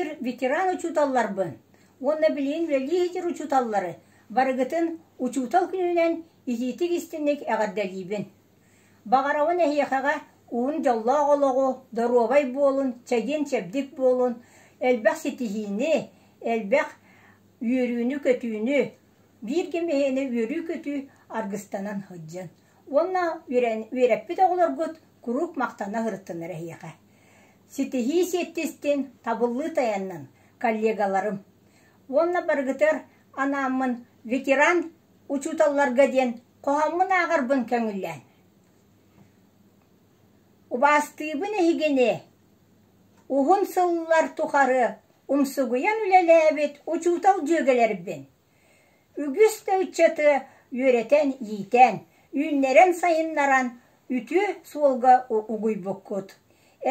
Убаастыыр ветеран учууталларбын уонна билигин үлэлии сылдьар учууталлары барыгытын Учуутал күнүнэн итиитик-истиҥник эҕэрдэлиибин! Баҕарабын эһиэхэҕэ уһун дьоллоох олоҕу, доруобай буолун, чэгиэн-чэбдик буолун, элбэх ситиһиини, элбэх үөрүүнү-көтүүнү, биир кэм эһиэнэ үөрүү-көтүү аргыстанан сылдьын. Уонна үөрэппит оҕолоргут куруук махтана сырыттыннар эһиэхэ. Ситиһии сиэттистин, табыллыы тайаннын, коллегаларым. Уонна барыгытыгар анааммын ветеран учууталларга диэн хоһооммун ааҕарбын көҥүллээн. Убаастыыбын эһигини, уһун сыллар тухары умсугуйан үлэлээбит учуутал дьүөгэлэрбин. Үгүс да ыччаты үөрэтэн-иитэн, үүннэрэн-сайыннаран үтүө суолга угуйбуккут.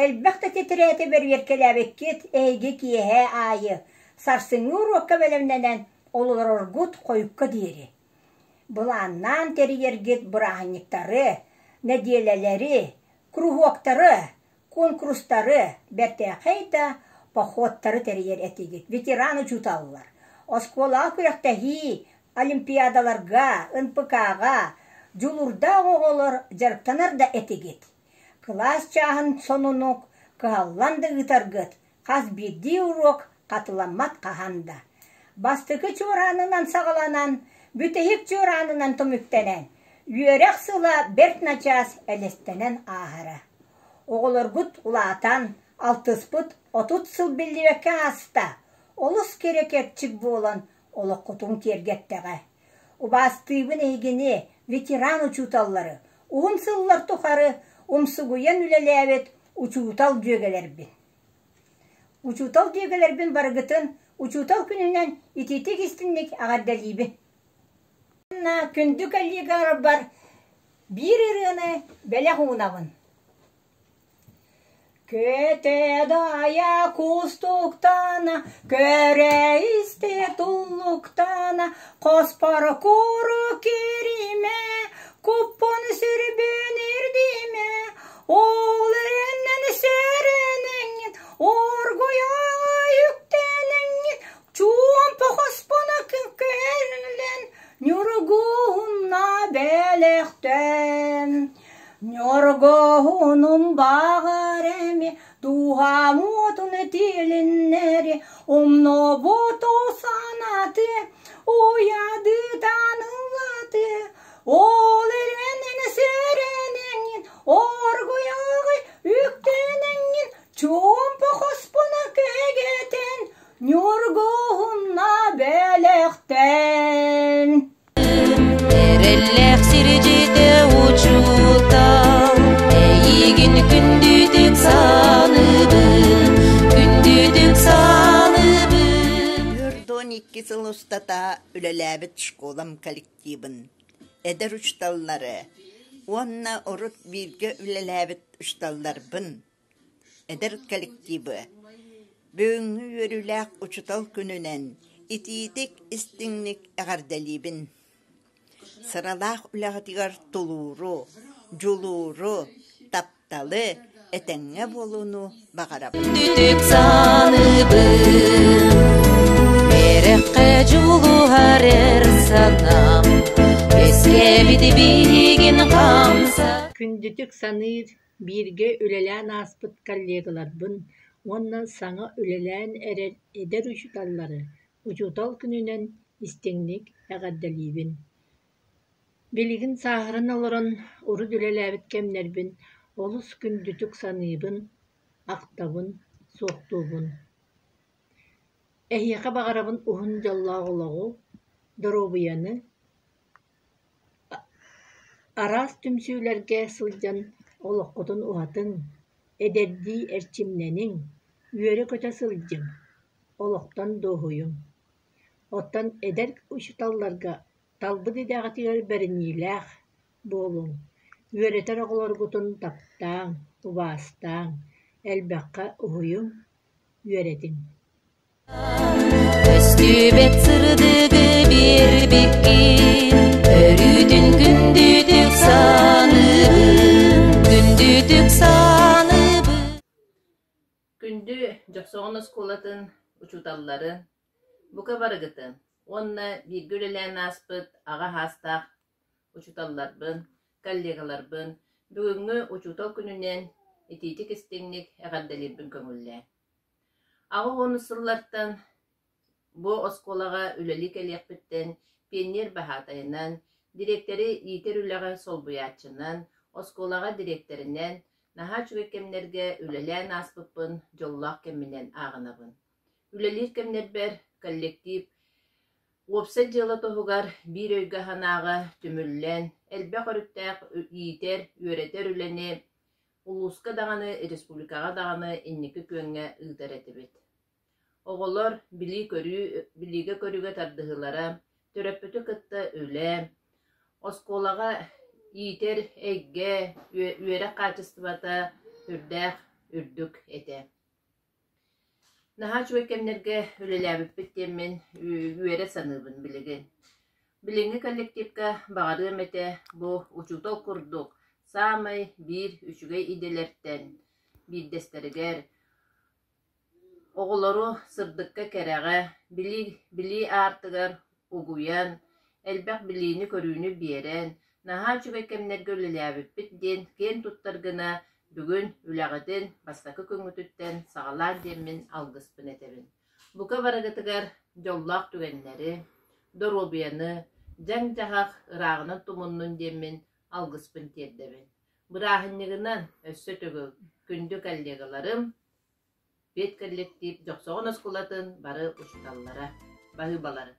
Элбэх да тэтэрээти бэрэбиэркэлээбиккит эһиги киэһэ аайы сарсыҥҥы уруокка бэлэмнэнэн олороргут хойукка диэри. Былааннаан тэрийэргит бырааһынньыктары, нэдиэлэлэри, куруһуоктары, куонкурустары, бэртээхэй да походтары тэрийэр этигит. Ветеран учууталлар. Оскуолаҕа күрэхтэһии, олимпиадаларга, НПК-ҕа дьулуурдаах оҕолор дьарыктанар да этигит. Кылаас чааһын сонунук кыһаллан да ыытаргыт хас биирдии уруок хатыламмат хаһан да. Бастакы чуораанынан саҕаланан, бүтэһик чуораанынан түмүктэнэн, үөрэх сыла бэрт начаас элэстэнэн ааһара. Оҕолоргут улаатан, алтыспыт 30 сыл биллибэккэ ааста, олус кэрэ кэрчик буолан олоххутун киэргэттэҕэ. Убаастыыбын эһигини, ветеран учууталлары, уһун сыллар тухары умсугуйан үлэлээбит учуутал дьүөгэлэрбин. Учуутал дьүөгэлэрбин барыгытын Учуутал күнүнэн итиитик-истиҥник эҕэрдэлиибин. Уонна күндү коллегаларбар биир ырыаны бэлэх уунабын. Көтө-дайа кустуктана, көрө-истэ туллуктана, хоспор куру киримэ, куппун сүрбүн ирдимэ, ол эрэннэн сөрөнөҥҥүн, оргуйа үктэнэҥҥин, чуумпу хоспуна көһөрлөн, ньургуһунна бэлэхтэн. Ньургуһунум баҕар эми, дууһам уотун тилиннэри, умнубуту санаты, уйадытан ыллаты, ол эрэнэн сэрэнэҥҥин, оргуйаҕай үктэнэҥҥин, чуумпу хоспуна кэгэтэн, ньургуһунна бэлэхтэн. Эрэллээх сирдьитэ учуутал, эйигин күндүтүк саныыбын, күндүтүк саныыбын. 42 сыл устата үлэлээбит школам коллективын, эдэр учууталлары уонна урут бииргэ үлэлээбит учууталларбын Эдэр коллективы бүгүҥҥү үөрүүлээх Учуутал күнүнэн итиитик-истиҥник эҕэрдэлиибин! Сыралаах үлэҕитигэр тулууру, дьулууру, тапталы, этэҥҥэ буолууну баҕарабын! Күндүтүк саныыбын, үөрэххэ дьулуһар эр санаам, үөскээбит биһигин хамса. Күндүтүк саныыр Бииргэ үлэлээн ааспыт коллегаларбын уонна саҥа үлэлээн эрэр эдэр учууталлары Учуутал күнүнэн истиҥник эҕэрдэлиибин! Билигин сааһыран олорон урут үлэлээбит кэмнэрбин олус күндүтүк саныыбын, ахтабын, суохтуубун. Эһиэхэ баҕарабын уһун дьоллоох олоҕу, доруобуйаны, Араас түмсүүлэргэ сылдьан олоххутун уһатыҥ, эдэрдии эрчимнэниҥ, үөрэ-көтө сылдьыҥ, олохтон дуоһуйуҥ. Оттон эдэр учууталларга талбыт идэҕитигэр бэриниилээх буолуҥ, үөрэтэр оҕолоргутун таптааҥ, убаастааҥ, элбэххэ уһуйуҥ, үөрэтиҥ. Көстүбэт сырдыгы биэрбиккин, өрүүтүн күндүтүк саныыбын, күндүтүк саныыбын. Күндү Дьохсоҕон оскуолатын учууталларын, бука барыгытын уонна бииргэ үлэлээн ааспыт аҕа саастаах учууталларбын, коллегаларбын бүгүҥҥү Учуутал күнүнэн итиитик-истиҥник эҕэрдэлиирбин көҥүллээ. 80 сыллартан бу оскуолаҕа үлэлии кэлиэхпиттэн пионер баһаатайынан, дириэктэри иитэр үлэҕэ солбуйааччынан, оскуолаҕа дириэктэринэн наһаа үчүгэй кэмнэргэ үлэлээн ааспыппын дьоллоох кэмминэн ааҕынабын. Үлэлиир кэмнэрбэр коллектив уопсай дьыала туһугар биир өйгө-санааҕа түмүллэн, элбэх өрүттээх иитэр, үөрэтэр үлэни улууска даҕаны, республикаҕа даҕаны инники күөҥҥэ ыытар этибит. Оҕолор билии-көрүү, билиигэ-көрүүгэ тардыһыылара, төрөппүтү кытта үлэ, оскуолаҕа иитэр эйгэ, үөрэх хаачыстыбата үрдээх үрдүк этэ. Наһаа үчүгэй кэмнэргэ үлэлээбиппит диэммин үөрэ саныыбын билигин. Билиҥҥи коллективка баҕарыам этэ бу учуутал курдук саамай биир үчүгэй идэлэртэн биирдэстэригэр оҕолору сырдыкка-кэрэҕэ, билии, билии аартыгар угуйан, элбэх билиини-көрүүнү биэрэн, наһаа үчүгэй кэмнэргэ үлэлээбиппит диэн киэн туттар гына бүгүн үлэҕитин бастакы күҥҥүтүттэн саҕалаан диэммин алгыспын этэбин. Бука барыгытыгар дьоллоох түгэннэри, доруобуйаны, дьаҥ-дьаһах ырааҕынан тумуннун диэммин алгыспын тиэрдэбин. Бырааһынньыгынан өссө төгүл күндү коллегаларым, педколлектив Дьохсоҕон оскуолатын бары учууталлара, баһыыбалары.